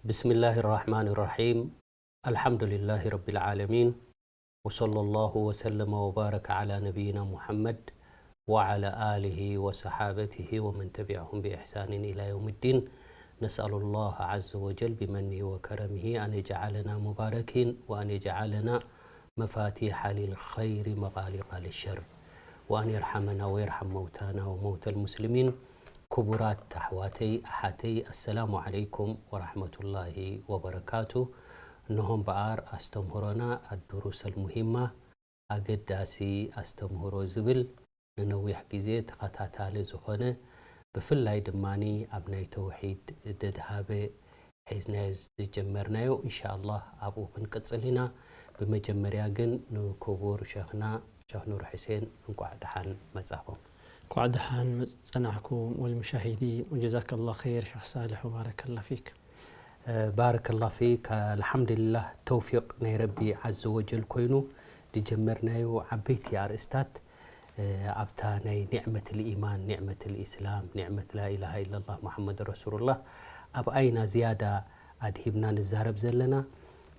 بسم الله الرحمن الرحيم. الحمد لله رب العالمين. وصلى الله وسلم وبارك على نبينا محمد وعلى آله وصحابته ومن تبعهم بإحسان إلى يوم الدين. نسأل الله عز وجل بمنه وكرمه أن يجعلنا مباركين وأن يجعلنا مفاتيح للخير مغالق للشر وأن يرحمنا ويرحم موتانا وموتى المسلمين. ክቡራት ኣሕዋተይ ኣሓተይ፣ ኣሰላሙ ዓለይኩም ወራሕመቱላሂ ወበረካቱ። እነሆ እምበኣር ኣስተምህሮና ኣዱሩሰል ሙሂማ፣ ኣገዳሲ ኣስተምህሮ ዝብል ንነዊሕ ግዜ ተኸታታሊ ዝኾነ፣ ብፍላይ ድማ ኣብ ናይ ተውሒድ ደድሃበ ሒዝናዮ ዝጀመርናዮ፣ ኢንሻኣላህ ኣብኡ ክንቅጽል ኢና። ብመጀመርያ ግን ንክቡር ሸኽና ሸኽ ኑር ሕሴን እንቋዕ ደሓን መጻኹም። እንቋዕ ደሓን መጽ-፣ ጸናሕኩም ወልሙሻሂዲን፣ ወጀዛከላህ ኸይር ሸኽ ሳልሕ ወባረከላ ፊክ። እ፣ ባረከላህ ፊክ። ኣልሓምዱሊላህ፣ ተውፊቅ ናይ ረቢ ዓዘ ወጀል ኮይኑ ዝጀመርናዮ ዓበይቲ ኣርእስታት፣ እ፣ ኣብታ ናይ ኒዕመት ልኢማን፣ ኒዕመት ልኢስላም፣ ኒዕመት ላኢላሃ ኢለላህ ሙሓመድ ረሱሉላህ፣ ኣብኣ ኢና ዝያዳ ኣድሂብና ንዛረብ ዘለና።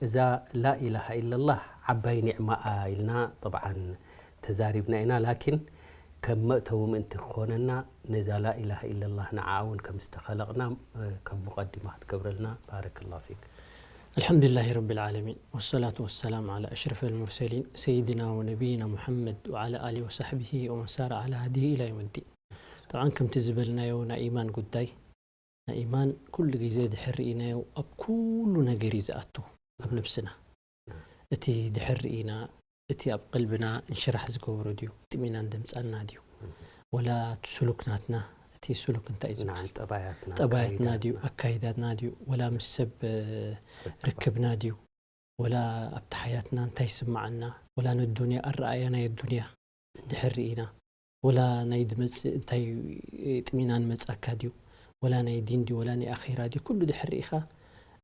እዛ ላኢላሃ ኢለላህ ዓባይ ኒዕማ እያ ኢልና ጠብዓን ተዛሪብና ኢና። ላኪን ከም መእተዊ ምእንቲ ክኾነና ነዛ ላኢላሃ ኢለላህ ንዓኣ እውን ከም ዝተኸለቕና፣ እ፣ ከም ሙቐዲማ ክትገብረልና። ባረከላሁ ፊክ። الحمد لله رب العالمين، والصلاة والسلام على أشرف المرسلين سيدنا ونبينا محمد وعلى آله وصحبه ومن سار على هديه إلى يوم الدين. طبعا ከምቲ ዝበልናዮ ናይ ኢማን ጉዳይ፣ ናይ ኢማን ኩሉ ግዜ ድሕር ርኢናዮ ኣብ ኩሉ ነገር እዩ ዝኣቱ፣ ኣብ ነብስና። እቲ ድሕር ርኢና፣ እቲ ኣብ ቀልብና እንሽራሕ ዝገብሮ ድዩ? ጥሚና እንደምጻና ድዩ? ወላ እቲ ስሉክ ናትና፣ እቲ ስሉክ እንታይ እዩ ዝበሃል? ናም ጠባያትና፣ ጠባያትና ኣካይዳትና። ድዩ? ኣካይዳትና ድዩ? ወላ ምስ ሰብ፣ እ፣ ርክባ። ርክብና ድዩ? ወላ ኣብቲ ሓያትና እንታይ ይስምዓና? ወላ ነዱንያ፣ ኣረኣእያ ናይ ኣዱንያ ድሕር ርኢና፣ ወላ ናይ ድመጽእ እንታይ ጥሚና ንመጻካ ድዩ? ወላ ናይ ዲን ድዩ? ወላ ናይ ኣኼራ ድዩ? ኩሉ ድሕር ርኢኻ፣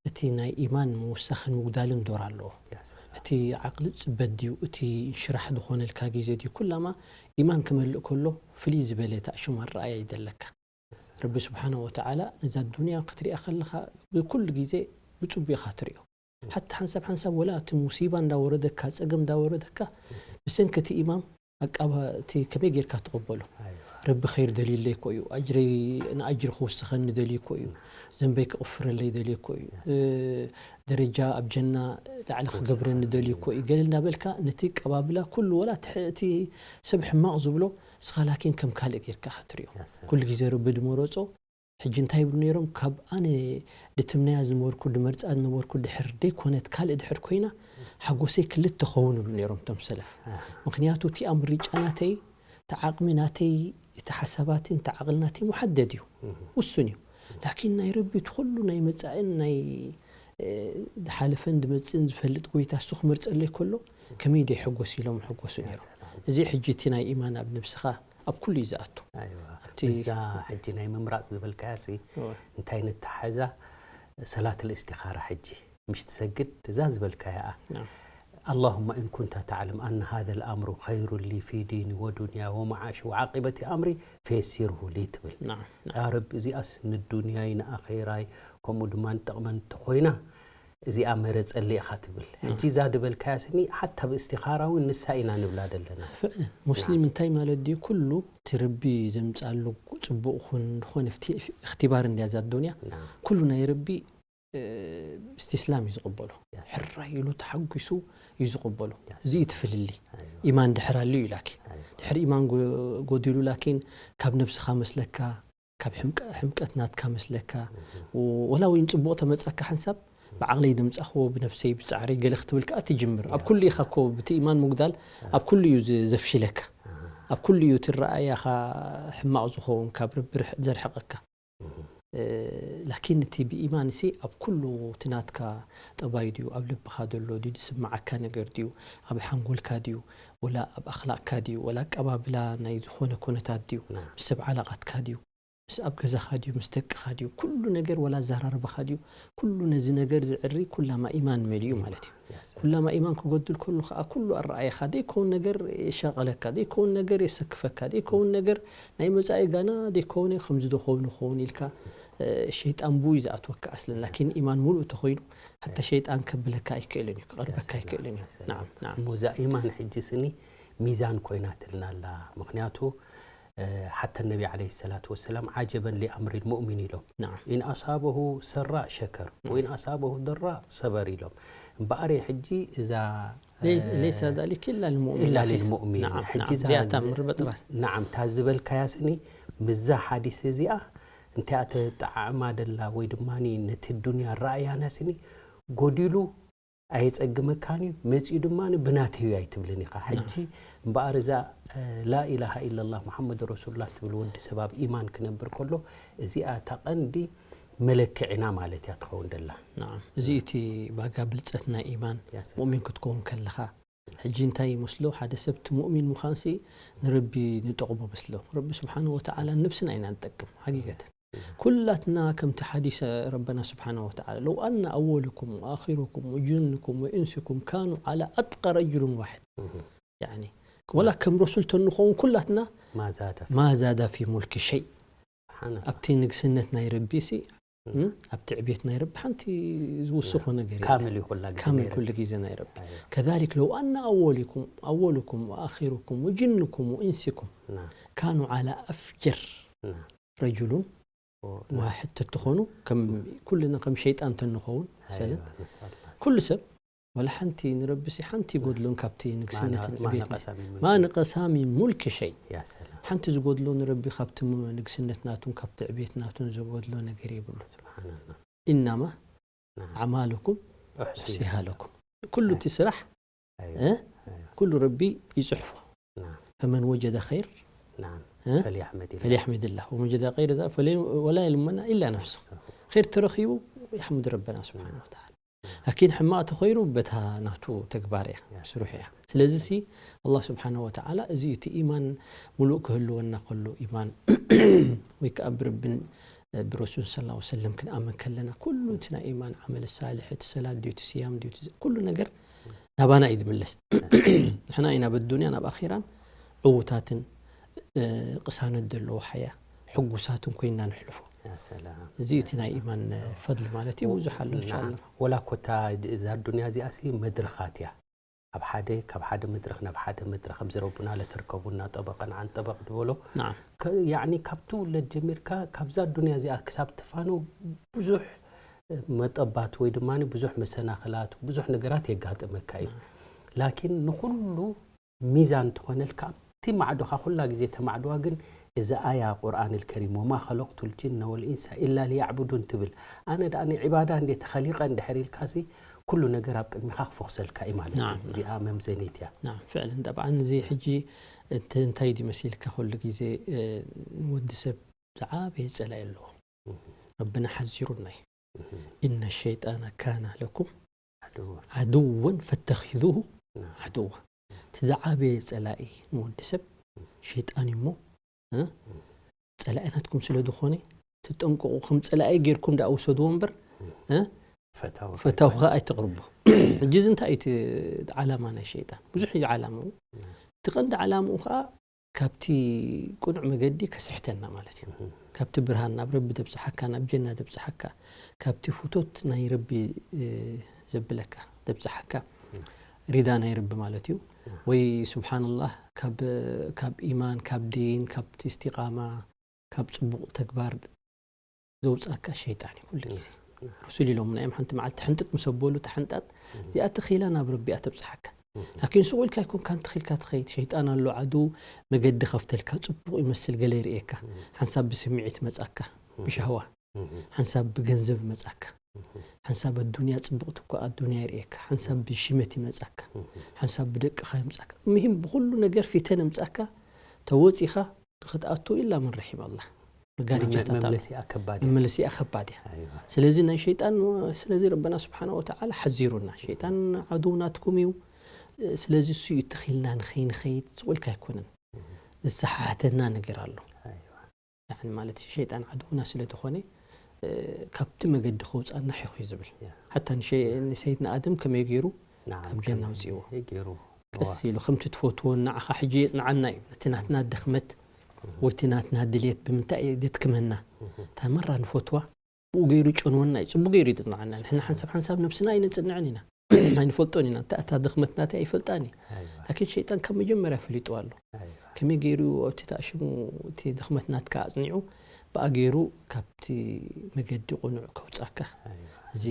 እቲ ናይ ኢማን ምውሳኽን ምጉዳልን ዶር ኣለዎ። ያ ሰላም። እቲ ዓቕሊ ጽበት ድዩ? እቲ ሽራሕ ዝኾነልካ ግዜ ድዩ? ኩላማ ኢማን ክመልእ ከሎ ፍልይ ዝበለ ተኣሽም ኣረኣእያ ይደለካ። ረቢ ስብሓነ ወተዓላ ነዛ ዱንያ ክትሪኣ ከለኻ ብኩሉ ግዜ ብጽቡቕ ኢኻ ትሪኦ። ሓንቲ ሓንሳብ ሓንሳብ ወላ እቲ ሙሲባ እንዳወረደካ፣ ጸገም እንዳወረደካ፣ ብሰንኪ እቲ ኢማም ኣቃባ-፣ እቲ ከመይ ጌርካ ትቕበሎ? ኣይዋ። ረቢ ኸይር ደልዩለይ እኮ እዩ፣ ኣጅረይ፣ ንኣጅሪ ክውስኸኒ ደልዩ እኮ እዩ፣ ዘንበይ ክቕፍረለይ ደልዩ እኮ እዩ፣ እ፣ ደረጃ ኣብ ጀና ላዕሊ ክገብረኒ ደልዩ እኮ እዩ፣ ገለ እንዳበልካ ነቲ ቀባብላ ኩሉ ወላ እቲ ሕ-፣ እቲ ሰብ ሕማቕ ዝብሎ፣ ንስኻ ላኪን ከም ካልእ ጌርካ ክትሪኦ። ያ ሰላም። ኩሉ ግዜ ረቢ ድመረጾ ሕጂ እንታይ ይብሉ ነይሮም? ካብ ኣነ ድትምነያ ዝነበርኩ፣ ድመርጻ ዝነበርኩ ድሕር ደይኮነት፣ ካልእ ድሕር ኮይና፣ ሓጎሰይ ክልተ ኸውን ይብሉ ነይሮም እቶም ሰለፍ። ኣሃ። ምኽንያቱ እቲ ኣብ ምርጫ ናተይ፣ እቲ ዓቕሚ ናተይ፣ እቲ ሓሳባትን እቲ ዓቕሊ ናተይ ሙሓደድ እዩ፣ እህ። ውሱን እዩ። ላኪን ናይ ረቢ እቲ ኩሉ ናይ መጻእን ናይ፣ እ፣ ዝሓለፈን ዝመጽእን ዝፈልጥ ጎይታ እሱ ክመርጸለይ ከሎ፣ ከመይ ደይሕጎስ ኢሎም ሕጎሱ ነይሮም። እዚ ሕጂ እቲ ናይ ኢማን ኣብ ነብስኻ ኣብ ኩሉ እዩ ዝኣቱ። ኣይዋ። ኣብቲ እዛ ሕጂ ናይ ምምራጽ ዝበልካያ ሲ እወ። እንታይ ንተሓዛ? ሰላት ልእስቲኻራ ሕጂ ምሽ ትሰግድ እዛ ዝበልካያ። ናም። اللهم إن كنت تعلم أن هذا الأمر خير لي في ديني ودنيا ومعاشي وعاقبة أمري فيسره لي ትብል። ናም፣ ናም። ያ ረቢ እዚኣስ ንዱንያይ ንኣኼራይ ከምኡ ድማ ንጠቕመን እንተኾይና እዚኣ መረጸለይ ኢኻ ትብል። ሕጂ እዛ ዝበልካያ ስኒ ሓታ ብእስቲኻራ እውን ንሳ ኢና ንብላ ዘለና። ፍዕ-፣ ሙስሊም እንታይ ማለት ድዩ? ኩሉ እቲ ረቢ ዘምጻሉ ጽቡቕ ኹን ዝኾነ ፍቲ-፣ እኽትባር እንድያ እዛ ኣዱንያ። ናም። ኩሉ ናይ ረቢ፣ እ፣ እስትስላም እዩ ዝቕበሎ። ያ ሰላም። ሕራይ ኢሉ ተሓጒሱ እዩ ዝቕበሎ። ያ እዚ እዩ እቲ ፍልልይ። ኣይዋ። ኢማን ድሕር ኣልዩ እዩ ላኪን። ኣይዋ። ድሕር ኢማን ጎ-፣ ጎዲሉ ላኪን ካብ ነብስኻ መስለካ፣ ካብ ሕምቀ-፣ ሕምቀት ናትካ መስለካ፣ እህ። ወላ እውን ጽቡቕ ተመጻካ ሓንሳብ፣ ብዓቕለይ ደምጻኽዎ፣ ብነብሰይ፣ ብጻዕረይ ገለ ክትብል ከኣ ትጅምር። ኣብ ያ። ኩሉ ኢኻ እኮ ብቲ ኢማን ምጉዳል፣ ያ። ኣብ ኩሉ እዩ ዝ-፣ ዘፍሽለካ። ኣሃ። ኣብ ኩሉ እዩ እቲ ረኣያኻ ሕማቕ ዝኸውን፣ ካብ ረቢ ርሕ-፣ ዘርሕቐካ። እህ። እ፣ ላኪን እቲ ብኢማን ሲ ኣብ ኩሉ እቲ ናትካ ጠባይ ድዩ፣ ኣብ ልብኻ ዘሎ ድዩ፣ ዝስምዓካ ነገር ድዩ፣ ኣብ ሓንጎልካ ድዩ፣ ወላ ኣብ ኣኽላቕካ ድዩ፣ ወላ ኣቀባብላ ናይ ዝኾነ ኩነታት ድዩ፣ ናም። ምስ ሰብ ዓላቓትካ ድዩ፣ ምስ ኣብ ገዛኻ ድዩ፣ ምስ ደቅኻ ድዩ፣ ኩሉ ነገር ወላ ኣዘራርባኻ ድዩ፣ ኩሉ ነዚ ነገር ዝዕሪ ኩላማ ኢማን መሊኡ ማለት እዩ። ያ ሰላም። ኩላማ ኢማን ክጎድል ከሎ ኸኣ ኩሉ ኣረኣየኻ ዘይከውን ነገር የሻቐለካ፣ ዘይከውን ነገር የሰክፈካ፣ ዘይከውን ነገር ናይ መጻኢ ጋና ዘይከውን ከምዚ ዶ ኸውን ይኸውን ኢልካ እ፣ ሸይጣን ብኡ እዩ ዝኣትወካ ኣስለን። ላኪን ኢማን ሙሉእ ተኾይኑ፣ ሓታ ሸይጣን ከብለካ ኣይክእልን እዩ፣ ክቐርበካ ኣይክእልን እዩ። ሰላም። ናዓም፣ ናዓም። እሞ እዛ ኢማን ሕጂ ስኒ ሚዛን ኮይናትልና ኣላ። ምኽንያቱ፣ እ፣ ሓታ ነቢ ዓለይሂ ሰላቱ ወሰላም፣ "ዓጀበን ሊኣምሪል ሙእሚን" ኢሎም። ናዓም። "ኢን ኣሳበሁ ሰራእ ሸከር፣ ወኢን ኣሳበሁ ደራእ ሰበር" ኢሎም። እምበኣር ሕጂ እዛ፣ ለይ-፣ እ፣ ለይሰ ዛሊከ ኢላ ልልሙእሚን፣ ኢላ ኣኺ። ልልሙእሚን። ናዓም፣ ሕጂ ናዓም። እዛ እዚኣታ ዝ-፣ ምርበጥ ራስ። ናዓም፣ እታ ዝበልካያ ስኒ፣ ምስዛ ሓዲስ እዚኣ፣ እንቲኣ ተጠዓዕማ ደላ ወይ ድማ ነቲ ዱንያ ረኣያና ስኒ፣ ጎዲሉ ኣየጸግመካን እዩ፣ መጺኡ ድማ ብናተይ እዩ ኣይትብልን ኢኻ። ሕጂ እምበኣር እዛ፣ እ፣ ላኢላሃ ኢለላህ ሙሓመድ ረሱሉላህ ትብል ወዲ ሰብ ኣብ ኢማን ክነብር ከሎ፣ እዚኣ እታ ቀንዲ መለክዒና ማለት እያ ትኸውን ደላ። ናዓም። እዚ እቲ ባጋ ብልጸት ናይ ኢማን፣ ያ ሰላም። ሙእሚን ክትከውን ከለኻ። ሕጂ እንታይ ይመስሎ? ሓደ ሰብ እቲ ሙእሚን ምዃንሲ ንረቢ ንጠቕሞ መስሎ። ረቢ ስብሓንሁ ወተዓላ ንብስና ኢና ንጠቅም፣ ሓቂቀተን። ኩላትና ከምቲ ሓዲስ ረበና ስብሓንሁ ወተዓላ፣ "ለው ኣነ ኣወለኩም ወኣኺረኩም ወጅንኩም ወኢንስኩም ካኑ ዓላ ኣትቃ ረጁሉን ዋሒድ." ያኒ፣ ወላ ከም ረሱል ተንኸውን ኩላትና፣ ማዛዳ። ማዛዳ ፊ ሙልኪ ሸይ። ስብሓንላህ። ኣብቲ ንግስነት ናይ ረቢ ሲ፣ እም፣ ኣብቲ ዕቤት ናይ ረቢ ሓንቲ ዝውስኾ ነገር የለን። ካምል እዩ ኩላ ግዜ ካምል ናይ ኩሉ ረቢ። ግዜ ናይ ረቢ። ኣይዋ። ከዛሊክ ለው ኣነ ኣወሊኩም፣ ኣወሉኩም ወኣኺሩኩም ወጅንኩም ወኢንሲኩም ናም። ካኑ ዓላ ኣፍጀር ናም። ረጁሉን ኦ፣ ናም። ዋሕድ ተትኾኑ፣ ከም ኩልና ከም ሸይጣን ተንኸውን፣ መሰለን፣ ኣይዋ፣ ነስኣል ኣላህ። ኩሉ ሰብ፣ ወላ ሓንቲ ንረቢ ሲ ሓንቲ ይጎድሎን ካብቲ ንግስነትን ማና-፣ ዕቤትን። ማነቀሳ ሚን ሙልኪ። ማነቀሳ ሚን ሙልኪ ሸይ። ያ ሰላም። ሓንቲ ዝጎድሎ ንረቢ ካብቲ ም-፣ ንግስነት ናቱን ካብቲ ዕቤት ናቱን ዝጎድሎ ነገር የብሉ። ስብሓንላህ። ኢናማ ናም። ኣዕማሉኩም ኡሕሲሃ ኡሕሲሃ ለኩም። ኩሉ እቲ ስራሕ፣ ኣይዋ፣ እ? ኣይዋ። ኩሉ ረቢ ይጽሕፎ። ናም። ፈመን ወጀደ ኸይር፣ ናም። እ? ፈልያሕመድ ኢላ። ፈልያሕመድላህ። ወመን ወጀደ ገይረ ዛ-፣ ፈለ-፣ ወላ የልመና ኢላ ነፍሱ። ነፍሱ። ኸይር ተረኺቡ የሕምድ ረበና ስብሓንሁ ወተዓላ። ላኪን ሕማቕ ተኾይኑ በታ ናቱ ተግባር እያ፣ ያ። ስሩሕ እያ። ስለዚ ሲ ኣላህ ስብሓንሁ ወተዓላ እዚ እቲ ኢማን ሙሉእ ክህልወና ከሎ ኢማን ወይ ከዓ ብረብን ብረሱል ሰለላሁ ዐለይሂ ወሰለም ክንኣምን ከለና ኩሉ እቲ ናይ ኢማን ዓመል ሳልሕ፣ እቲ ሰላት ድዩ፣ እቲ ስያም ድዩ፣ እቲ ኩሉ ነገር ናባና እዩ ዝምለስ። ንሕና ኢና በዱንያን ኣብ ኣኺራን ዕዉታትን፣ እ፣ ቅሳነት ዘለዎ ሓያ ሕጉሳትን ኮይንና ንሕልፎ። ያ ሰላም። እዚ እቲ ናይ ኢማን ፈድሊ ማለት እዩ። ብዙሕ ኣሎ፣ ናዓም። እንሻላ። ወላ እኮ እታ፣ እዛ ዱንያ እዚኣ ሲ መድረኻት እያ። ኣብ ሓደ፣ ካብ ሓደ መድረኽ ናብ ሓደ መድረኽ፣ ከምዚ ረቡና ለተርከቡና ጠበቀን ዓን ጠበቅ ዝበሎ፣ ናዓም። ከ-፣ ያዕኒ ካብ ትውለድ ጀሚርካ ካብዛ ዱንያ እዚኣ ክሳብ ትፋነው ብዙሕ መጠባት ወይ ድማ ብዙሕ መሰናኽላት፣ ብዙሕ ነገራት የጋጥመካ እዩ። ናዓም። ላኪን ንኹሉ ሚዛን ትኾነልካ ኣብቲ ማዕዶኻ ኩላ ግዜ ተማዕድዋ። ግን እዚ ኣያ ቁርኣን ልከሪም፣ "ወማ ኸለቅቱ ልጅነ ወልኢንሳ ኢላ ሊያዕቡዱን" ትብል። ኣነ ደኣ ንዒባዳ እንዴ ተኸሊቐ እንድሕር ኢልካሲ፣ ኩሉ ነገር ኣብ ቅድሚኻ ክፈኹሰልካ እዩ ማለት እዩ። ናዓም፣ እዚኣ መምዘኒት እያ። ናዓም፣ ፍዕለን። ጠብዓን እዚ ሕጂ እቲ እንታይ ድዩ መሲልካ፣ ኩሉ ግዜ፣ እ፣ ንወዲ ሰብ ዝዓበየ ጸላኢ ኣለዎ። እህ። ረብና ሓዚሩና እዩ። እህ። "ኢነ ሸይጣነ ካነ ለኩም ዓድወን። ዓድወን ፈተኺዙሁ ናም። ዓድዋ።" እቲ ዝዓበየ ጸላኢ ንወዲ ሰብ ሸይጣን እዩ እሞ፣ እ? ጸላኢ ናትኩም ስለ ዝኾነ፣ ትጠንቀቑ። ከም ጸላኢ ጌርኩም ደኣ ውሰድዎ እምበር፣ እ? ፈታዊ ፈታዊ ከኣ ኣይተቕርቦ። ሕጂ እዚ እንታይ እዩ እቲ ዓላማ ናይ ሸይጣን? ብዙሕ እዩ ዓላምኡ። እቲ ቀንዲ ዓላምኡ ከኣ ካብቲ ቅኑዕ መገዲ ከስሕተና ማለት እዩ። እህ። ካብቲ ብርሃን ናብ ረቢ ደብጽሓካ፣ ናብ ጀና ደብጽሓካ፣ ካብቲ ፍቶት ናይ ረቢ፣ እ፣ ዘብለካ ደብጽሓካ፣ እህ። ሪዳ ናይ ረቢ ማለት እዩ። እህ። ወይ ስብሓንላህ፣ ካብ፣ ካብ ኢማን፣ ካብ ዲን፣ ካብ እስቲቃማ፣ ካብ ጽቡቕ ተግባር ዘውጻካ ሸይጣን እዩ ኩሉ ግዜ። እህ። ረሱል ኢሎምና እዮም፣ ሓንቲ መዓልቲ ሕንጥጥ ምስ ኣበሉ፣ እታ ሕንጣጥ እህ። እዚኣ ተኺላ ናብ ረቢ እያ ተብጽሓካ። እህ። ላኪን ስቕ ኢልካ ኣይኮንካን ተኺልካ ትኸይድ። ሸይጣን ኣሎ፣ ዓዱ መገዲ ከፍተልካ፣ ጽቡቕ ይመስል ገለ ይርእየካ። እህ። ሓንሳብ ብስምዒት መጻካ፣ እህ። ብሻህዋ። እህ። ሓንሳብ ብገንዘብ መጻካ። እህ። ሓንሳብ ኣዱንያ ጽቡቕቲ እኮ ኣዱንያ ይርእየካ። ሓንሳብ ብሽመት ይመጻካ። እህ። ሓንሳብ ብደቅኻ ይምጻካ። እምህም ብኹሉ ነገር ፊተን ምጻካ፣ ተወጺኻ ክትኣቱ ኢላ መን ረሒም ኣላህ። መጋረጃታት ኣሎ። መመለሲኣ ከባድ እያ። መመለሲኣ ከባድ እያ። ኣይዋ። ስለዚ ናይ ሸይጣን፣ ስለዚ ረበና ስብሓነ ወተዓላ ሓዚሩና። ሸይጣን ዓድው ናትኩም እዩ። ስለዚ እሱ እዩ ተኺልና ንኸይንኸይድ፣ ስቕ ኢልካ ኣይኮነን። እህ። ዝሰሓሕተና ነገር ኣሎ። ኣይዋ። ያዕኒ ማለት ሸይጣን ዓድውና ስለ ዝኾነ፣ እ፣ ካብቲ መገዲ ከውጻና ሒኹ እዩ ዝብል። ያ። ሓታ ንሸ-፣ ንሰይድና ኣደም ከመይ ገይሩ ናዓም፣ ካብ ጀና ከመይ ኣውጺእዎ? ገይሩ? ቀስ ኢሉ፣ ከምቲ ትፈትዎ ንዓኻ ሕጂ የጽንዓና እዩ። ነቲ ናትና ድኽመት፣ ወይ እቲ ናትና ድልየት ብምንታይ እዩ ዘድክመና? እታ መራ ንፈትዋ ብኡ ገይሩ ይጨንወና እዩ። ጽቡቕ ገይሩ እዩ ዘጽንዓና። ንሕና ሓንሳብ ሓንሳብ ነብስና ኣይነጽንዕን ኢና። ኣይንፈልጦን ኢና። እንታይ እታ ድኽመት ናተይ ኣይፈልጣን እየ። ኣይዋ። ላኪን ሸይጣን ካብ መጀመርያ ፈሊጥዋ ኣሎ። ኣይዋ። ከመይ ገይሩ ኣብቲ ተኣሽሙ እቲ ድኽመት ናትካ ኣጽኒዑ ብኣ ገይሩ ካብቲ መገዲ ቅኑዕ ከውጻካ። ኣይዋ። እዚ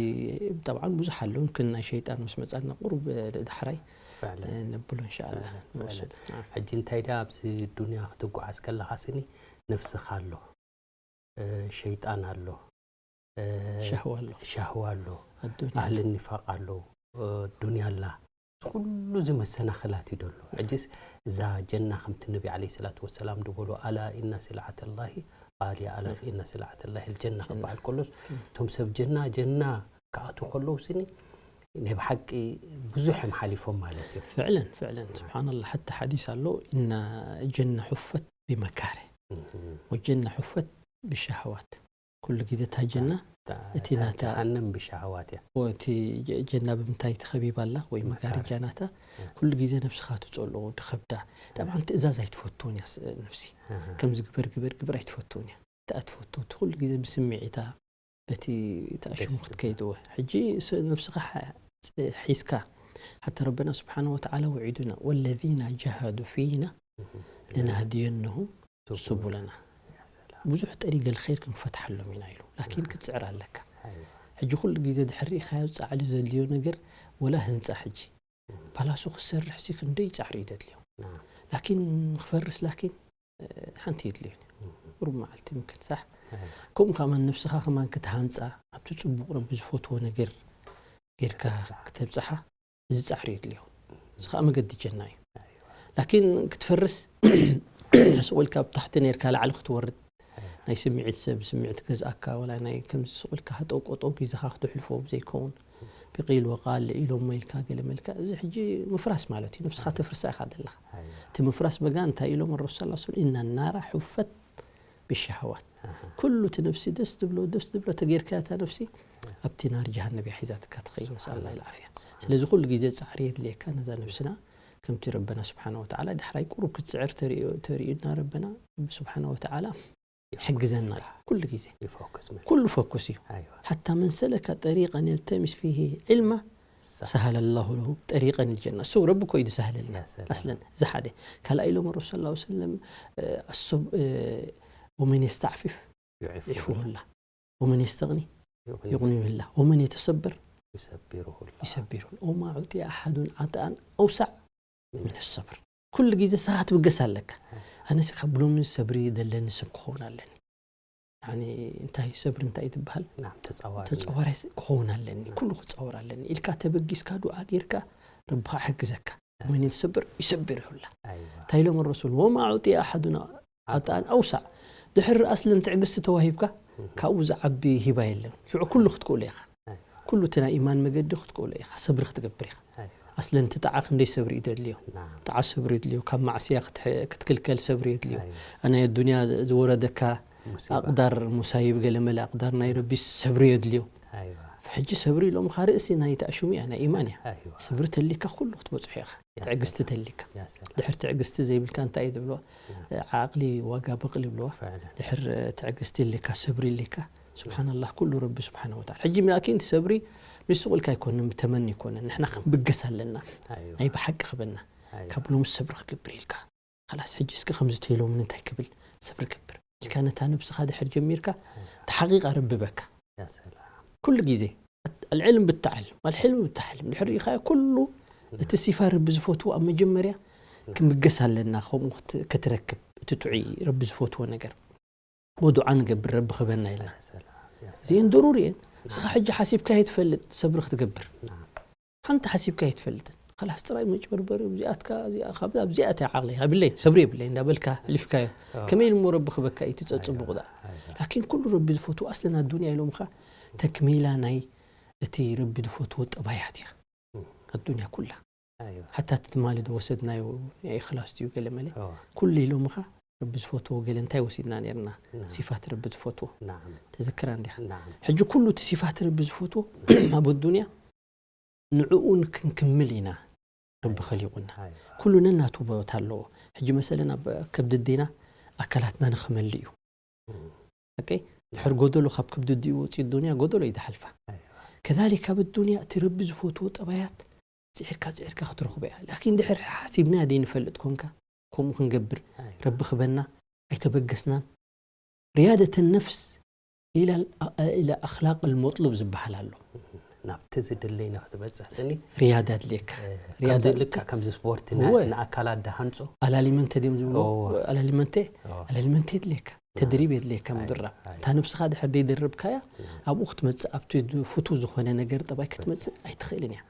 ጠብዓን ብዙሕ ኣሎ። ግን ናይ ሸይጣን ምስ መጻና ቁሩብ ዳሕራይ ፍዕለን። ነብሎ እንሻኣላ። ፍዕለን፣ ንወስድ። ፍዕለን። ሕጂ እንታይ ደኣ ኣብዚ ዱንያ ክትጓዓዝ ከለኻ ስኒ ነፍስኻ ኣሎ፣ እ፣ ሸይጣን ኣሎ፣ እ፣ ሻህዋ ኣሎ። ሻህዋ ኣሎ፣ ኣዱንያ ኣህሊ ኣሎ። ኒፋቕ ኣሎ፣ እ፣ ዱንያ ኣላ። ኩሉ እዚ መሰናኽላት እዩ ደሎ። ሕጂስ እዛ ጀና ከምቲ ነቢ ዓለይሂ ሰላቱ ወሰላም ዝበሎ፣ "ኣላ ኢነ ሲልዓተላሂ ቃልያ፣ ኣላ ኢነ ሲልዓተላሂ ልጀና" ጀና። ክበሃል ከሎስ፣ እም። እቶም ሰብ ጀና፣ ጀና ክኣትዉ ከለዉ ስኒ ናይ ብሓቂ ብዙሕ እዮም ሓሊፎም ማለት እዮም። ፍዕለን፣ ፍዕለን። ስብሓንላህ፣ ሓቲ ሓዲስ ኣሎ፣ "እና ጀና ሑፈት ብመካሪህ፣ እም። ወጀና ሑፈት ብሸሃዋት።" ኩሉ ግዜ እታ ጀና፣ እታ፣ እቲ እታ ናታ ጀሃነም ብሸሃዋት እያ። እቲ ጀ-፣ ጀና ብምንታይ ተኸቢባ ኣላ ወይ መጋረጃ መካሪህ። ናታ፣ እም። ኩሉ ግዜ ነብስኻ ትጸልኦ፣ ትኸብዳ። እም። ጠብዓን ትእዛዝ ኣይትፈቱን እያ ስ-፣ ነብሲ። ኣሃ። ከምዚ ግበር፣ ግበር፣ ግበር ኣይትፈቱን እያ። እታ ትፈቱ፣ እቲ ኩሉ ግዜ ብስምዒታ፣ በቲ ተኣሽሙ ደስ ክትከይድ ዝብል። እወ። ሕጂ ስ-፣ ነብስኻ ሓ-፣ ፅ-፣ ሒዝካ፣ ሓታ ረበና ስብሓነ ወተዓላ ውዒዱና፣ "ወለዚነ ጃሃዱ ፊና እህ፣ ለናህድየነሁም ሱቡለና። ሱቡለና። ያ ሰላም። ብዙሕ ጠሪገል ኸይር ክንፈትሓሎም ኢና" ኢሉ። ላኪን ናም። ክትጽዕር ኣለካ። ኣይዋ። ሕጂ ኩሉ ግዜ ድሕር ርኢኻዮ ጻዕሪ ዘድልዮ ነገር፣ ወላ ህንጻ ሕጂ። እህ። ፓላሱ ክሰርሕ ሲ ክንደይ ጻዕሪ እዩ ዘድልዮ። ናም። ላኪን ክፈርስ ላኪን፣ እ፣ ሓንቲ የድልዮ። እህ። ቁሩብ መዓልቲ ምክን ሳሕ። ኣይ። ከምኡ ከማን ነብስኻ ከማን ክትሃንጻ፣ ኣብቲ ጽቡቕ ረቢ ዝፈትዎ ነገር ጌርካ ክትብጽሓ። ክትብጽሓ፣ እዚ ጻዕሪ የድልዮ። እዚ ኸኣ መገዲ ጀና እዩ። ኣይዋ። ላኪን ክትፈርስ፣ ስቕ ኢልካ ኣብ ታሕቲ ኔርካ ላዕሊ ክትወርድ፣ ኣይ። ናይ ስምዒት ሰብ ስምዒት ክገዝኣካ፣ ወላ ናይ ከምዚ ስቕ ኢልካ ሃጠው ቆጠው ግዜኻ ክተሕልፎ ዘይከውን፣ ብቂል ወቃል ኢሎሞ ኢልካ ገለ መልካ፣ እዚ ሕጂ ምፍራስ ማለት እዩ። ነብስኻ ኣይ። ተፍርሳ ኢኻ ዘለኻ። ኣይ። እቲ ምፍራስ በጋ እንታይ ኢሎም ረሱል ሰለላሁ ዐለይሂ ወሰለም? "ኢነ ናራ ሑፈት ብሸሃዋት።" ኣሃ። ኩሉ እቲ ነብሲ ደስ ትብሎ፣ ደስ ትብሎ ተጌርካያ እታ ነብሲ፣ ኣብቲ ናር ጀሃነም እያ ሒዛትካ ትኸይድ፣ ነስኣል ኣላህ ኣልዓፍያ። ስለዚ ኩሉ ግዜ ጻዕሪ የድልየካ ነዛ ነብስና፣ ከምቲ ረበና ስብሓነ ወተዓላ ዳሕራይ ቁሩብ ክትጽዕር ተርእዮ-፣ ተርእዩና ረበና፣ ረቢ ስብሓነ ወተዓላ ይሕግዘና ኩሉ ግዜ። ይፎክስ ማለት። ኩሉ ፎኩስ እዩ። ኣይዋ። ሓታ መን ሰለከ ጠሪቀን የልተሚስ ፊሂ ዒልማ ሰህ። ሰሀለ ላሁ ለሁ ጠሪቀን ልጀና። እሱ ረቢ እኮ እዩ ዝሰህለልና። ያ ሰላም። ኣስለን፣ እዚ ሓደ። ካልኣይ ኢሎም ረሱል ሰለላሁ ዐለይሂ ወሰለም፣ እ፣ ኣሶብ-፣ እ፣ ወመን የስተዕፊፍ ዩዕፉ ዩዕፉሁ ላህ። ላህ። ወመን የስተግኒ ዩግኒሁ ዩግኒሁ ላህ። ወመን የተሰበር ዩሰቢሩሁ ላህ። ዩሰቢሩሁ ላህ። ወማ ዑጢየ ኣሐዱን ዓጣኣን ኣውሳዕ ሚነ ሰብር። ኩሉ ግዜ ንስኻ ክትብገስ ኣለካ። ኣነስ ካብ ሎሚ ሰብሪ ዘለኒ ሰብ ክኸውን ኣለኒ። ያኒ እንታይ ሰብሪ እንታይ እዩ ትበሃል? ናም፣ ተጻዋሪ። ተጻዋሪ ክኸውን ኣለኒ፣ ኩሉ ክጻወር ኣለኒ ኢልካ ተበጊስካ ዱዓ ጌርካ ረቢ ኸዓ ይሕግዘካ። መን ይሰብር ይሰብር ይሁላ። ኣይዋ። እንታይ ኢሎም ረሱል? ወማ ዑጢየ ኣሐዱን ዓጣን ኣውሳዕ። ድሕሪ ኣስለን ትዕግስቲ ተዋሂብካ፣ እህ። ካብኡ ዝዓቢ ሂባ የለን። ሽዑ ኩሉ ክትክእሎ ኢኻ። ኣይዋ። ኩሉ እቲ ናይ ኢማን መገዲ ክትክእሎ ኢኻ። ሰብሪ ክትገብር ኢኻ። ኣይዋ። ኣስለን እቲ ጣዓ ክንደይ ሰብሪ እዩ ዘድልዮ? ናም። ጣዓ ሰብሪ የድልዮ። ካብ ማዕስያ ክትሕ-፣ ክትክልከል ሰብሪ የድልዮ። ኣይዋ። ናይ ኣዱንያ ዝወረደካ ሙሲባ። ኣቅዳር ሙሳይብ ገለ መለ ኣቅዳር ናይ ረቢ ሰብሪ የድልዮ። ኣይዋ። ሕጂ ሰብሪ ኢሎምኻ ርእሲ ናይ ተኣሽሙ እያ፣ ናይ ኢማን እያ። ኣይዋ። ሰብሪ ተሊካ ኩሉ ክትበጽሖ ኢኻ። ያ ትዕግስቲ ሰላም። ተሊካ። ያ ሰላም። ድሕር ትዕግስቲ ዘይብልካ እንታይ እዩ ዝብልዋ? ያ። ዓቕሊ ዋጋ በቕሊ ይብልዋ። ፈዕለን። ድሕር ትዕግስቲ ኣሊካ፣ ሰብሪ ኣሊካ፣ ስብሓንላህ፣ ኩሉ ረቢ ስብሓን ወተዓላ። ሕጂ ላኪን እቲ ሰብሪ ምስ ሱቕ ኢልካ ኣይኮነን፣ ብተመኒ ኣይኮነን። ንሕና ክንብገስ ኣለና። ኣይዋ። ናይ ብሓቂ ክበና። ኣይዋ። ካብ ሎምስ ሰብሪ ክገብር ኢልካ። ከላስ ሕጂ እስኪ ከምዚ ተይሎምን እንታይ ክብል? ሰብሪ ገብር ኢልካ ነታ ነብስኻ ድሕር ጀሚርካ፣ ተሓቂቃ ረብበካ። ያ ሰላም። ኩሉ ግዜ ኣልዕልም ብተዓልም፣ ኣልሕልም ብተዓልም። ድሕር ርኢኻዮ ኩሉ እቲ ሲፋ ረቢ ዝፈትዎ ኣብ መጀመርያ ክምገስ ኣለና፣ ከምኡ ክት-፣ ክትረክብ እቲ ጥዑይ ረቢ ዝፈትዎ ነገር። ወዱዓ ንገብር፣ ረቢ ክበና ኢልና። ያ ሰላም፣ ያ ሰላም። እዚኤን ደሩሪ እየን። ንስኻ ሕጂ ሓሲብካዮ ትፈልጥ ሰብሪ ክትገብር። ናም። ሓንቲ ሓሲብካዮ ትፈልጥን። ከላስ ጥራይ መጭበርበሪ፣ እዚኣትካ፣ እዚኣ፣ ካብ-፣ ኣብዚኣ እታ ዓቕሊ የብለይን፣ ሰብሪ የብለይን እንዳበልካ ኣሕሊፍካዮ። ኣዎ። ከመይ ኢሉ እሞ ረቢ ክበካ እዩ እቲ ጸጽቡቕ ኣይዋ፣ ደኣ? ኣይዋ። ላኪን ኩሉ ረቢ ዝፈትዎ ኣስለን ኣዱንያ ኢሎምኻ ተክሚላ ናይ እቲ ረቢ ዝፈትዎ ጠባያት እያ። እም። ኣዱንያ ኩላ። ኣይዋ። ሓታ እቲ ትማሊ ዝወሰድናዮ ናይ ኢኽላስ ድዩ ገለ መለ? ኣዎ። ኩሉ ኢሎምኻ ረቢ ዝፈትዎ ገለ እንታይ ወሲድና ነይርና? ናም። ሲፋት ረቢ ዝፈትዎ። ናም። ተዘክራ እንዲኻ? ናም። ሕጂ ኩሉ እቲ ሲፋት ረቢ ዝፈትዎ ኣብ ኣዱንያ ንዕኡ ክንክምል ኢና ረቢ ኣይዋ። ኸሊቑና። ኣይዋ። ኩሉ ነናቱ ቦታ ኣለዎ። ሕጂ መሰለን ኣብ ከብዲ ኣዴና ኣካላትና ንኽመልእ እዩ። ኦኬ? ድሕር ጎደሎ ካብ ከብዲ ኣዲኡ ወፂኡ ዱንያ ጎደሎ እዩ ዝሓልፋ። ከዛሊክ ኣብ ኣዱንያ እቲ ረቢ ዝፈትዎ ጠባያት ፅዒርካ ፅዒርካ ክትረኽቦ እያ። ላኪን ድሕር ሓሲብና ዘይንፈልጥ ኮንካ ከምኡ ክንገብር ረቢ ክበና ኣይተበገስናን። ሪያደተ ነፍስ ኢላ ኣኽላቅ ልመጥሉብ ዝበሃል ኣሎ። ናብቲ ዝድለይ ንክትበፅሕ ስኒ ሪያዳ ኣድልየካ። ከምዚ ልክዕ ከምዚ ስፖርት ን- እወ። ንኣካላት ድሃንፆ ኣላሊመንተ ድዮም ዝብሉ እወ። ኣላሊመንተ እወ። ኣላሊመንተ የድልየካ። ተድሪብ የድልየካ ኣይ፣ ምድራብ ኣይ። እታ ነብስኻ ድሕር ዘይደረብካያ ኣብኡ ክትመፅእ ኣብቲ ፍቱ ዝኾነ ነገር ጠባይ ክትመፅእ ኣይትኽእልን እያ።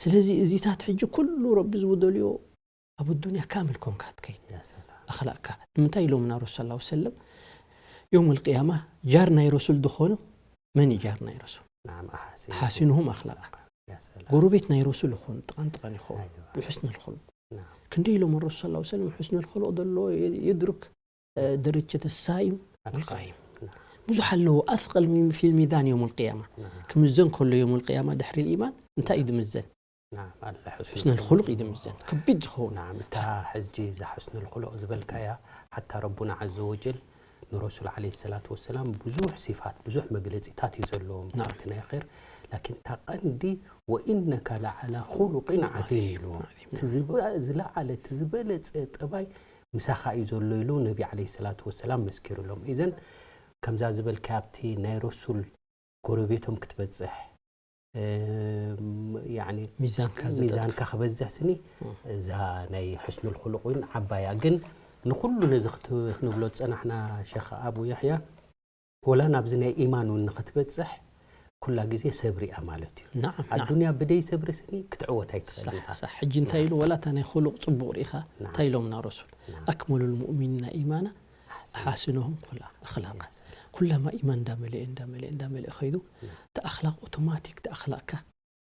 ስለዚ እዚታት ሕጂ ኩሉ ረቢ ዝደልዮ ኣብ ኣዱንያ ካምል ኮንካ ትከይድ ያ ሰላም ኣኽላቅካ። ንምንታይ ኢሎምና ረሱል ሰለላሁ ዐለይሂ ወሰለም ዮም ልቅያማ ጃር ናይ ረሱል ዝኾኑ መን እዩ ጃር ናይ ረሱል ናም ኣሓሲ ሓሲንሁም ኣኽላቃ ያ ሰላም ጎረቤት ናይ ረሱል ይኾኑ ጥቃን ጥቃን ይኸውን ኣይዋ ብሑስን ልኹሉቅ ናም ክንደይ ኢሎም ረሱል ሰለላሁ ዐለይሂ ወሰለም ሑስን ልኹሉቅ ዘሎ የድርክ ደረጀተ ሳኢም ወልቃይም ብዙሕ ኣለዎ ኣስቀል ፊል ሚዛን ዮም ልቅያማ ናም ክምዘን ከሎ ዮም ልቅያማ ድሕሪ ልኢማን እንታይ እዩ ድምዘን ናም ኣለ ሑስን ልኹሉቅ እዩ ድምዘን ከቢድ ዝኸውን ናም እታ ሕጂ እዛ ሕስን ልኹሉቅ ዝበልካያ ሓታ ረቡና ዓዘ ወጀል ንረሱል ዓለይሂ ሰላቱ ወሰላም ብዙሕ ሲፋት ብዙሕ መግለፂታት እዩ ዘለዎም ናም። እቲ ናይ ኸይር ላኪን እታ ቀንዲ ወኢነካ ለዓላ ኹሉቂን ዓዚም ኢልዎ ዓዚም። እቲ ዝበ- ዝለዓለ እቲ ዝበለፀ ጠባይ ምሳኻ እዩ ዘሎ ኢሉ ነቢ ዓለይሂ ሰላቱ ወሰላም መስኪሩሎም ኢዘን ከምዛ ዝበልካያ ኣብቲ ናይ ረሱል ጎረቤቶም ክትበፅሕ እም፣ ያዕኒ ሚዛንካ ዘጠጥካ ሚዛንካ ክበዝሕ ስኒ እም። እዛ ናይ ሕስኑል ኩሉቅ እውን ዓባያ ግን ንኩሉ ነዚ ክት- ክንብሎ ዝፀናሕና ሸኽ ኣቡ ያሕያ ወላ ናብዚ ናይ ኢማን እውን ንክትበፅሕ ኩላ ግዜ ሰብሪ እያ ማለት እዩ ናዓም ናዓም ኣዱንያ ብደይ ሰብሪ ስኒ ክትዕወት ኣይትኽእል ሳሕ ኢኻ ሳሕ ሕጂ እንታይ ኢሉ ወላ እታ ናይ ኩሉቅ ፅቡቅ ርኢኻ ናዓም። እንታይ ኢሎምና ረሱል ናዓም። ኣክመሉ ልሙእሚኒና ኢማና ሓስንሁም ኩላ ኣኽላቃ ኩላማ ኢማን እንዳመለአ እንዳመለአ እንዳመለአ ከይዱ እቲ ኣኽላቅ ኦቶማቲክ እቲ ኣኽላቅካ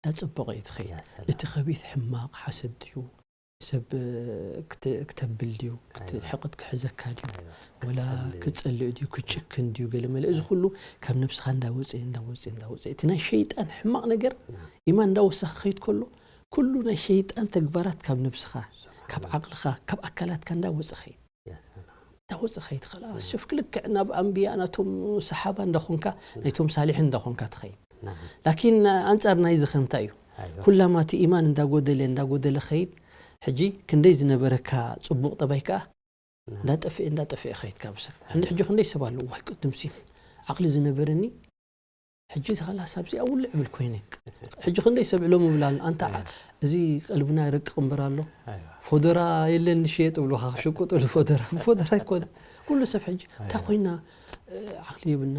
እንዳፀበቀ እዩ ትኸይድ ያ ሰላም። እቲ ከቢት ሕማቅ ሓሰድ ድዩ ሰብ ክተ- ክተብል ድዩ ክት- ኣይዋ። ሕቅድ ክሕዘካ ድዩ ኣይዋ። ወላ ክጸልእ። ክጸልእ ድዩ ክጭክን ድዩ ገለ መለ እዚ ኩሉ ካብ ነብስኻ እንዳወፀ እንዳወፀ እንዳወፀ እቲ ናይ ሸይጣን ሕማቅ ነገር ናም። ኢማን እንዳወሰኸ ከይድ ከሎ ኩሉ ናይ ሸይጣን ተግባራት ካብ ነብስኻ ካብ ስብሓን ዓቅልኻ ካብ ኣካላትካ እንዳወፀ ከይድ ያ ሰላም። እንዳወፀ ከይድ ከላ ሽፍ ክልክዕ ናብ ኣንብያ ናቶም ሰሓባ እንዳኾንካ ናይቶም ሳሊሕን እንዳኾንካ ትኸይድ ናም። ላኪን ኣንፃር ናይዚ ከ እንታይ እዩ ኣይዋ። ኩላማ እቲ ኢማን እንዳጎደለ እንዳጎደለ ከይድ ሕጂ ክንደይ ዝነበረካ ፅቡቅ ጠባይ ከዓ ናም። እንዳጠፍኤ እንዳጠፍኤ ከይድ ካብ ሰብ ሕንዲ ሕጂ ክንደይ ሰብ ኣለዎ ዋይ ቅድም ሲ ዓቅሊ ዝነበረኒ ሕጂ ኸላስ ኣብዚኣ ውልዕ ብል ኮይነ ሕጂ ክንደይ ሰብ ዕሎም ይብል ኣሎ ኣንታ እዚ ቀልብና ይረቅቕ እምበር ኣሎ ኣይዋ። ፎደራ የለን ንሽየጥ ብሉኻ ክሽቁጥሉ ፎደራ ፎደራ ኣይኮነ ኩሉ ሰብ ሕጂ እንታይ ኮይና እ፣ ዓቕሊ የብልና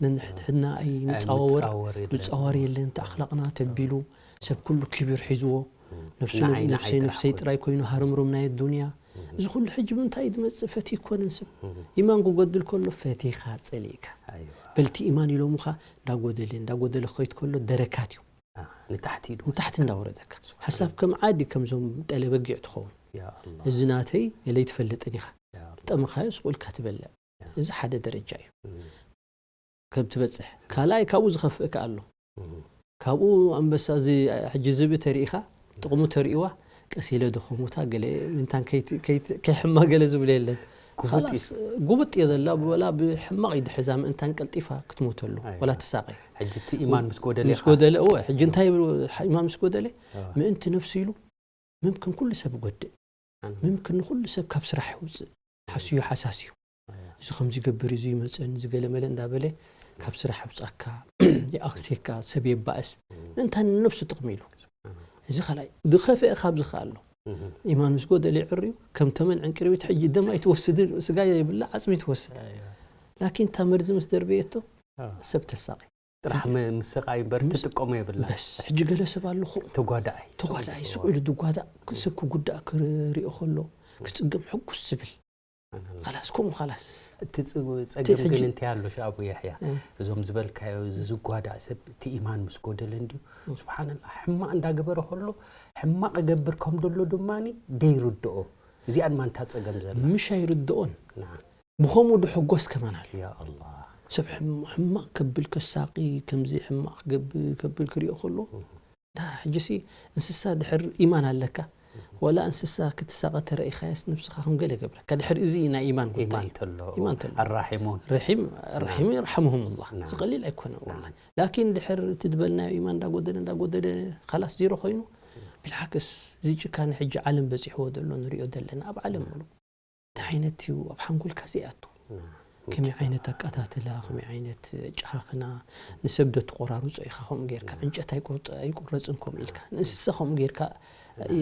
ነንሕድሕድና ኣይንፃዋወር ኣይንፃወር የለን። ምፃዋር የለን እቲ ኣኽላቕና ተቢሉ ሰብ ኩሉ ክብር ሒዝዎ ነብሱ ንዓይ- ንዓይ ነብሰይ ጥራሕ ነብሰይ ኮነ። ጥራይ ኮይኑ ሃረምሮም ናይ ኣዱንያ እዚ ኩሉ ሕጂ ብምንታይ እዩ ዝመፅእ ፈትዩ ኮነ ሰብ ኢማን ክጎድል ከሎ ፈቲኻ ፀሊእካ ኣይዋ። በልቲ ኢማን ኢሎምኻ እንዳጎደለ እንዳጎደለ ክኸይድ ከሎ ደረካት እዩ አ፣ ንታሕቲ ኢዱ ንታሕቲ እንዳወረደካ ሓሳብ ከም ዓዲ ከምዞም ጠለ በጊዕ ትኸውን ያ ኣላ እዚ ናተይ ኢለ ኣይትፈልጥን ኢኻ ያ ኣላ። ጠምኻዮ ስቕ ኢልካ ትበልዕ እዚ ሓደ ደረጃ እዩ እም፣ ከም ትበፅሕ ካልኣይ ካብኡ ዝኸፍእካ ኣሎ እም፣ ካብኡ ኣንበሳ እዚ ሕጂ ዝብኢ ተሪኢኻ ጥቕሙ ተሪእዋ ቀስ ኢለ ድኸሙታ ገለ ምንታን ከይት- ከይት- ከይሕማ ገለ ዝብል የለን ጉብጥ ኻላስ ጉብጥ እየ ዘላ ወላ ብሕማቕ እዩ ድሕዛ ምእንታን ቀልጢፋ ክትሞተሉ ኣይ። ወላ ትሳቐ ሕጂ እቲ ኢማን ምስ ጎደለ ምስ ጎደለ እወ ሕጂ እንታይ ይብሉ ኢማን ምስ ጎደለ ኣዎ። ምእንቲ ነፍሱ ኢሉ ምምክን ኩሉ ሰብ ይጎድእ ኣነ። ምምክን ንኩሉ ሰብ ካብ ስራሕ ይውፅእ ሓስዩ ሓሳስዩ እዚ ከምዚ ይገብር እዚ ይመፀን እዚ ገለመለ እንዳበለ ካብ ስራሕ ይውፃካ ይኣክሴካ ሰብ የባእስ ምእንታ ንነብሱ ጥቕሚ ኢሉ እዚ ካልኣይ ዝኸፍአ ካብዚ ከ ኣሎ እህ፣ ኢማን ምስ ጎደለ ይዕርዩ ከም ተመን ዕንቅርቢት ሕጂ ደም ኣይትወስድን ስጋ የብላ ዓፅሚ ትወስድ ላኪን እታ መርዚ ምስ ደርበየቶ ኣዎ። ሰብ ተሳቒ ጥራሕ ም- ምስቓይ እምበር ትጥቀሞ የብላ በስ ሕጂ ገለ ሰብ ኣለኹ ተጓዳኣይ ተጓዳኣይ ስቕ ኢሉ ዝጓዳእ ሰብ ክጉዳእ ክሪኦ ከሎ ክፅገም ሕጉስ ዝብል ላስ ከምኡ ላስ እቲ ፅ- ፀገም ሕጂ- ግን እንታይ ኣሎ ሻቡ ያሕያ እ። እዞም ዝበልካዮ እዚ ዝጓዳእ ሰብ እቲ ኢማን ምስ ጎደለ እንድዩ ስብሓንላ ሕማቅ እንዳገበረ ከሎ ሕማቅ እገብር ከም ዘሎ ድማ ደይርድኦ እዚኣ ድማ እንታ ፀገም ዘላ ምሽ ኣይርድኦን ናዓም ብኸምኡ ድሕጎስ ከማን ኣሎ ያ ኣላ ሰብ ሕም- ሕማቕ ከብል ከሳቂ ከምዚ ሕማቕ ክገብር ከብል ክሪኦ ከሎ ዳ ሕጂሲ እንስሳ ድሕር ኢማን ኣለካ ወላ እንስሳ ክትሳቐ ተረኢኻያስ ነብስኻ ከም ገለ ገብረካ። ድሕሪ እዚ ናይ ኢማን ጉዳይ ኢማን እዩ። ተሎ፣ ኢማን ተሎ። ኣራሒሙን። ረሒም፣ ረሒም ይርሓምሁም ኣላህ። ናም። ዝቐሊል ኣይኮነን ወላሂ። ናም። ላኪን ድሕር እቲ ዝበልናዮ ኢማን እንዳጎደለ፣ እንዳጎደለ፣ ኻላስ ዜሮ ኮይኑ፣ ብልዓክስ፣ እዚ ጭካነ ሕጂ ዓለም በጺሕዎ ዘሎ ንሪኦ ዘለና፣ ኣብ ዓለም ሙሉእ። እንታይ ዓይነት እዩ ኣብ ሓንጎልካ ዘይኣቱ? ናም። ከመይ ዓይነት ኣቀታትላ፣ ከመይ ዓይነት ጨኻኽና፣ ንሰብ ዶ ትቆራርጾ ኢኻ ከምኡ ጌርካ፣ ዕንጨት ኣይቁርጥ-፣ ኣይቁረጽን ከምኡ ኢልካ፣ ንእንስሳ ከምኡ ጌርካ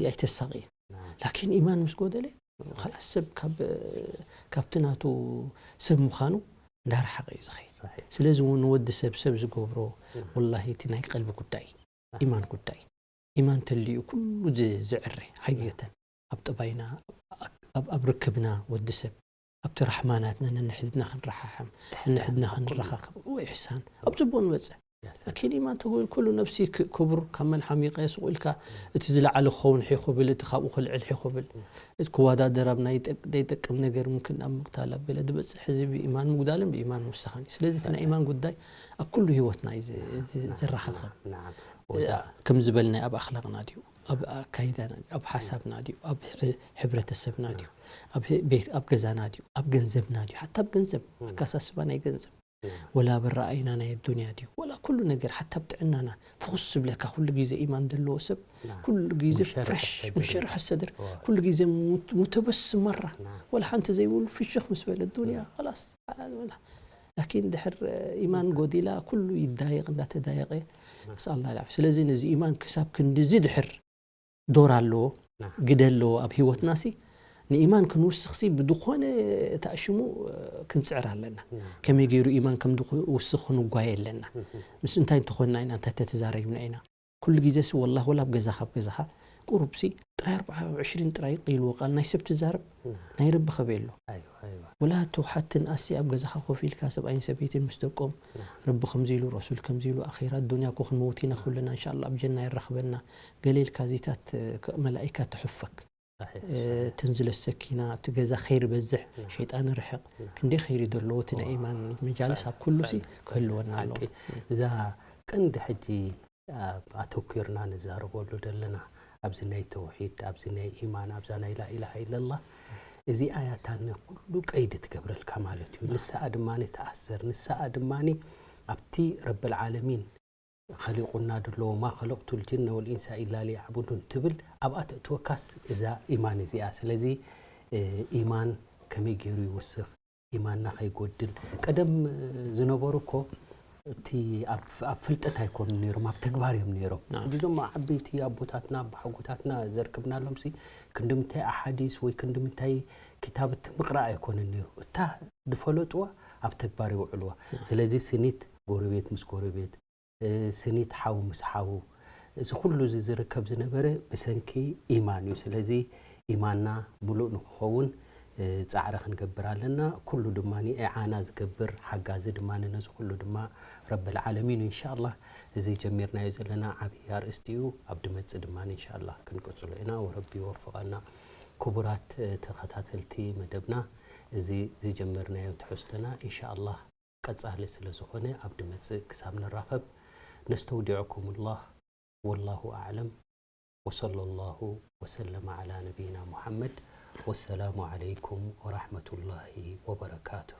ኣይተሳቕይን። ናም። ላኪን ኢማን ምስ ጎደለ፣ ኻላስ ሰብ ካብ፣ ካብቲ ናቱ ሰብ ምዃኑ እንዳረሓቐ እዩ ዝኸይድ። ሰሒሕ። ስለዚ እውን ንወዲ ሰብ ሰብ ዝገብሮ፣ ናም። ወላሂ እቲ ናይ ቀልቢ ጉዳይ፣ ናም። ኢማን ጉዳይ። ኢማን ተልዩ ኩሉ ዝ-፣ ዝዕረ፣ ሓቂቀተን። ኣብ ጠባይና፣ ኣብ፣ ኣብ ርክብና ወዲ ሰብ፣ ኣብቲ ራሕማናትና ነንሕድና ክንረሓሓም፣ ነንሕድና ኢሕሳን፣ ኣብ ኩሉ። ክንረኻኸብ፣ ወይ ኢሕሳን፣ ኣብ ጽቡቕ ንበጽሕ። ያ ሰላም። ኣኪል ኢማን ተጎይል ኩሉ ነብሲ ክ-፣ ክቡር ካብ መን ሓሚቐ ሱቕ ኢልካ፣ እቲ ዝለዓለ ክኸውን ሒኹ ብል፣ እቲ ካብኡ ክልዕል ሒኹ ብል፣ እቲ ክወዳደር ኣብ ናይ ጠቅ-፣ ዘይጠቅም ነገር ምምክን ኣብ ምቕታል ኣብ ገለ ዝበጽሕ፣ እዚ ብኢማን ምጉዳልን ብኢማን ምውሳኽን እዩ። ስለዚ እቲ ናይ ኢማን ጉዳይ ኣብ ኩሉ ህይወትና እዩ ዝ-፣ ዝ-፣ ዘራኻኽብ። ናዓም። እዛ፣ ወዛ- ከም ዝበልናዮ ኣብ ኣኽላቕና ድዩ? ኣብ ኣካይዳና ድዩ? ኣብ ሓሳብና ድዩ? ኣብ ሕ-፣ ሕብረተሰብና ድዩ? ኣብ ህ-፣ ቤት፣ ኣብ ገዛና ድዩ? ኣብ ገንዘብና ድዩ? ሓታ ኣብ ገንዘብ፣ ኣካሳስባ ናይ ገንዘብ። ወላ ኣብ ኣረኣእያና ናይ ኣዱንያ ድዩ? ወላ ኩሉ ነገር፣ ሓታ ኣብ ጥዕናና፣ ፍኹስ ዝብለካ ኩሉ ግዜ ኢማን ዘለዎ ሰብ፣ ኩሉ ግዜ ምሸርሕ ፍረሽ፣ ሰድሪ። ምሸርሕ ሰድሪ፣ ኩሉ ግዜ ሙት-፣ ሙተበስም መራ። ወላ ሓንቲ ዘይብሉ ፍሽኽ ምስ በለ ኣዱንያ፣ ኸላስ፣ ወላ። ላኪን ድሕር ኢማን ጎዲላ፣ ኩሉ ይዳየቕ፣ እንዳተዳየቐ፣ ነስኣል ኣላህ ልዓፊያ። ስለዚ ነዚ ኢማን ክሳብ ክንድዚ ድሕር ዶር ኣለዎ፣ ናም። ግደ ኣለዎ ኣብ ህይወትናሲ፣ ንኢማን ክንውስኽሲ ብድኾነ ተኣሽሙ ክንጽዕር ኣለና። ናም። ከመይ ገይሩ ኢማን ከም ድኹ-፣ ውስኽ ክንጓየ ኣለና። እህ። ምስ እንታይ እንተኾንና ኢና፣ እንታይ ተተዛረብና ኢና። ኩሉ ግዜሲ ወላሂ ወላ ኣብ ገዛኻ፣ ኣብ ገዛኻ ቁሩብሲ ጥራይ ኣርብዓ ዕሽሪን ጥራይ ኢልዎ ቃል ናይ ሰብ ትዛረብ፣ ናም። ናይ ረቢ ከበይ ኣሎ። ኣይዋ፣ ኣይዋ። ወላ እቱ ሓትን ኣሲ ኣብ ገዛኻ ኮፍ ኢልካ ሰብኣይን ሰበይትን ምስ ደቆም፣ ናም። ረቢ ከምዚ ኢሉ፣ ረሱል ከምዚ ኢሉ፣ ኣኼራ ዱንያ እኮ ክንመውት ኢና ኩልና፣ እንሻኣላ ኣብ ጀና የራኽበና፣ ገለ ኢልካ ዚታት፣ እ፣ ከ-፣ መላኢካ ተሑፈክ። ሰሒሕ፣ እ፣ ሰሒሕ። ተንዝለ ሰኪና፣ ኣብቲ ገዛ ኸይር በዝሕ፣ ናም። ሸይጣን ርሕቕ። ናም። ክንደይ ኸይሪ ዘለዎ እቲ ናይ ዋው። ኢማን መጃልስ ኣብ ኩሉሲ ፈል-፣ ክህልወና ኣለዎ። ሓቂ። እዛ ቀንዲ ሕጂ ኣብ ኣተኲርና ንዛረበሉ ዘለና ኣብዚ ናይ ተውሒድ፣ ኣብዚ ናይ ኢማን፣ ኣብዛ ናይ ላኢላሃ ኢለላህ፣ እዚኣ እያ እታ ንኹሉ ቀይዲ ትገብረልካ ማለት እዩ። ናም። ንስኣ ድማ ትኣስር፣ ንስኣ ድማ ኣብቲ ረብል ዓለሚን ኸሊቑና ድሎ፣ "ወማ ኸለቕቱል ጅነ ወልኢንሳ ኢላ ሊያዕቡዱን" ትብል ኣብኣ ተእትወካስ እዛ ኢማን እዚኣ። ስለዚ፣ እ፣ ኢማን ከመይ ገይሩ ይውስኽ? ኢማንና ከይጎድል። ቀደም ዝነበሩ እኮ እቲ ኣብ፣ ኣብ ፍልጠት ኣይኮኑን ነይሮም፣ ኣብ ተግባር እዮም ነይሮም። ናም። ሕጂ እዞም ዓበይቲ ኣቦታትና፣ ኣቦሓጎታትና ዘርክብናሎምሲ ክንዲ ምንታይ ኣሓዲስ ወይ ክንዲ ምንታይ ክታብቲ ምቕራእ ኣይኮነን ነይሩ። እታ ዝፈለጥዋ ኣብ ተግባር የውዕልዋ። ናም። ስለዚ ስኒት ጎረቤት ምስ ጎረቤት፣ እ፣ ስኒት ሓው ምስ ሓው፣ እዚ ኩሉ እዚ ዝርከብ ዝነበረ ብሰንኪ ኢማን እዩ። ስለዚ ኢማንና ምሉእ ንክኸውን፣ እ፣ ጻዕሪ ክንገብር ኣለና። ኩሉ ድማ ኢዓና ዝገብር ሓጋዚ ድማ ነዚ ኩሉ ድማ ረብል ዓለሚን እዩ። ኢንሻኣላህ እዚ ጀሚርናዮ ዘለና ዓብዪ ኣርእስቲ እዩ። ኣብ ድመጽእ ድማ ኢንሻኣላህ ክንቅጽሎ ኢና። ወረቢ ይወፍቐና። ክቡራት፣ እ፣ ተኸታተልቲ መደብና፣ እዚ ዝጀመርናዮ ትሕዝቶና ኢንሻኣላህ ቀጻሊ ስለ ዝኾነ ኣብ ድመጽእ ክሳብ ንራኸብ ነስተውዲዐኩም ኣላህ። ወላሁ ኣዕለም። ወሰለላሁ ወሰለመ ዓላ ነቢይና ሙሓመድ። ወሰላሙ ዓለይኩም ወራሕመቱላሂ ወበረካቱ።